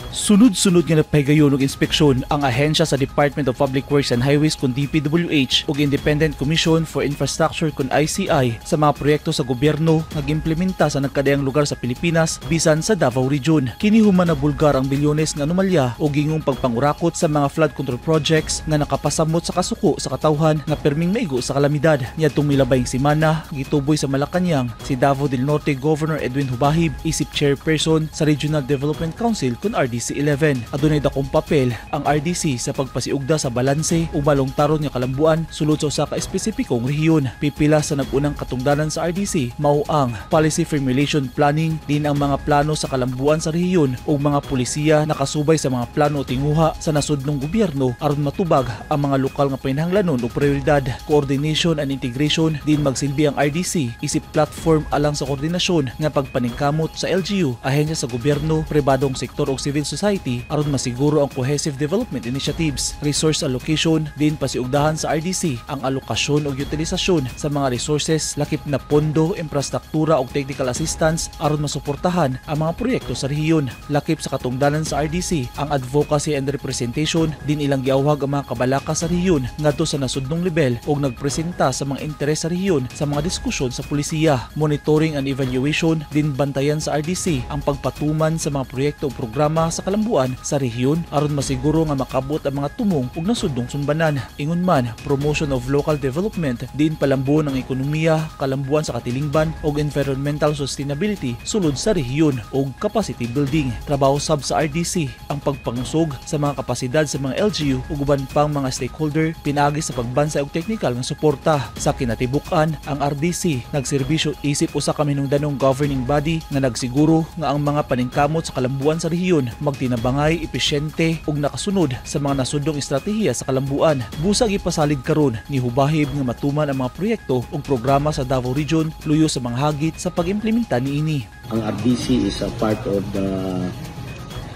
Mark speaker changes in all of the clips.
Speaker 1: Sunod-sunod nga nagpahigayon og inspeksyon ang ahensya sa Department of Public Works and Highways kun DPWH ug Independent Commission for Infrastructure kun ICI sa mga proyekto sa gobyerno nga giimplementa sa nagkadayang lugar sa Pilipinas, bisan sa Davao Region. Kini human nabulgar ang bilyones nga anomalya o gingong pagpangurakot sa mga flood control projects nga nakapasamot sa kasuko sa katawhan nga perming maigo sa kalamidad. Niadtong milabayng semana, gituboy sa Malacañang si Davao del Norte Governor Edwin Hubahib isip chairperson sa Regional Development Council kun RDC 11. Adunay dakong papel ang RDC sa pagpasiugda sa balanse ug malungtaron nga kalambuan sulod sa usa ka espesipikong rehiyon. Pipila sa nag-unang katungdanan sa RDC mao ang policy formulation planning, din ang mga plano sa kalambuan sa rehiyon ug mga pulisiya nakasubay sa mga plano o tinguha sa nasudnong gobyerno aron matubag ang mga lokal nga panahanglanon ug prioridad. Coordination and integration, din magsilbi ang RDC isip platform alang sa koordinasyon nga pagpaningkamot sa LGU, ahensya sa gobyerno, pribadong sektor ug civil society aron masiguro ang cohesive development initiatives. Resource allocation, din pasiugdahan sa RDC ang alokasyon ug utilisasyon sa mga resources lakip na pondo, infrastruktura ug technical assistance aron masuportahan ang mga proyekto sa rehiyon. Lakip sa katungdanan sa RDC ang advocacy and representation, din ilang giawhag ang mga kabalaka sa rehiyon ngadto sa nasudnong lebel ug nagpresenta sa mga interes sa rehiyon sa mga diskusyon sa pulisiya. Monitoring and evaluation, din bantayan sa RDC ang pagpatuman sa mga proyekto ug programa sa kalambuan sa rehiyon aron masiguro nga makabot ang mga tumong ug nasudnong sumbanan. Ingon man, promotion of local development, din palambuon ang ekonomiya, kalambuan sa katilingban ug environmental sustainability sulod sa rehiyon ug capacity building. Trabaho sab sa RDC ang pagpangusog sa mga kapasidad sa mga LGU ug uban pang mga stakeholder pinaagi sa pagbansay og teknikal nga suporta. Sa kinatibuk-an, ang RDC nagserbisyo isip usa ka minungdanong governing body nga nagsiguro nga ang mga paningkamot sa kalambuan sa rehiyon magtinabangay, episyente ug nakasunod sa mga nasudnong estratehiya sa kalambuan. Busa gipasalig karon ni Hubahib nga matuman ang mga proyekto ug programa sa Davao Region luyo sa mga hagit sa pag-implementa niini.
Speaker 2: Ang RDC is a part of the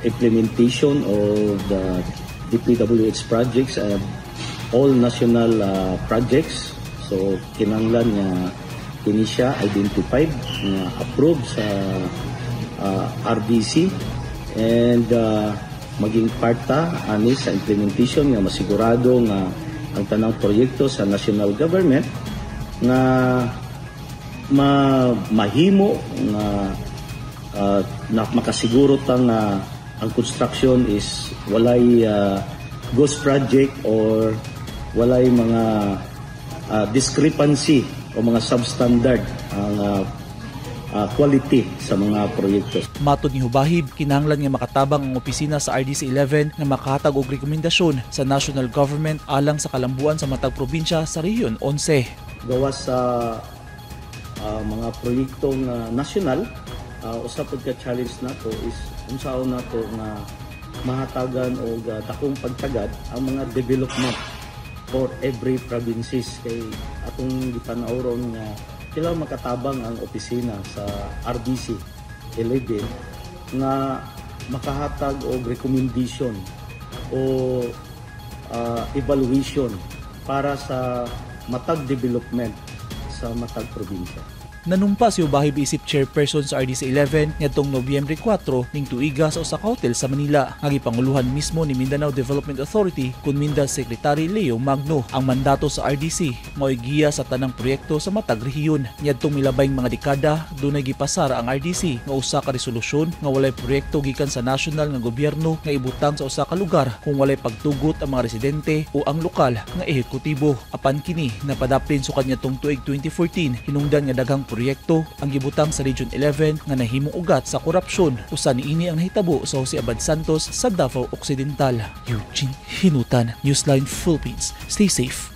Speaker 2: implementation of the DPWH projects and all national projects. So kinanglan nga kini siya identified nga approved sa RDC and maging part ta ani sa implementation nga masigurado nga ang tanang proyekto sa national government nga mahimo nga na makasiguro ta nga ang construction is walay ghost project or walay mga discrepancy o mga substandard ang quality sa mga proyekto.
Speaker 1: Matod ni Hubahib, kinahanglan nga makatabang ang opisina sa RDC 11 nga makahatag og rekomendasyon sa national government alang sa kalambuan sa matag probinsya sa Rehiyon 11.
Speaker 2: Gawas sa mga proyektong national, usa pud ka challenge nato is unsaon nato nga mahatagan og dakong pagtagad ang mga development for every provinces, kay atong gitan-aw ron nga kailangan makatabang ang opisina sa RDC 11 nga makahatag og recommendation o evaluation para sa matag development sa matag probinsya.
Speaker 1: Nanumpa si Hubahib isip chairperson sa RDC 11 ngadtong Nobyembre 4 ning tuiga sa usa ka hotel sa Manila nga gipanguluhan mismo ni Mindanao Development Authority kun Minda Secretary Leo Magno. Ang mandato sa RDC mao'y giya sa tanang proyekto sa matag rehiyon. Niadtong milabayng mga dekada, dunay gipasar ang RDC nga usa ka resolusyon nga walay proyekto gikan sa national nga gobyerno nga ibutang sa usa ka lugar kung walay pagtugot ang mga residente o ang lokal nga ehekutibo. Apan kini napadaplin sukad niadtong tuig 2014 hinungdan nga daghang proyekto ang gibutang sa Region 11 nga nahimong ugat sa korupsyon. Usa niini ang nahitabo sa Jose Abad Santos sa Davao Occidental. Eugene Hinutan, Newsline Philippines. Stay safe.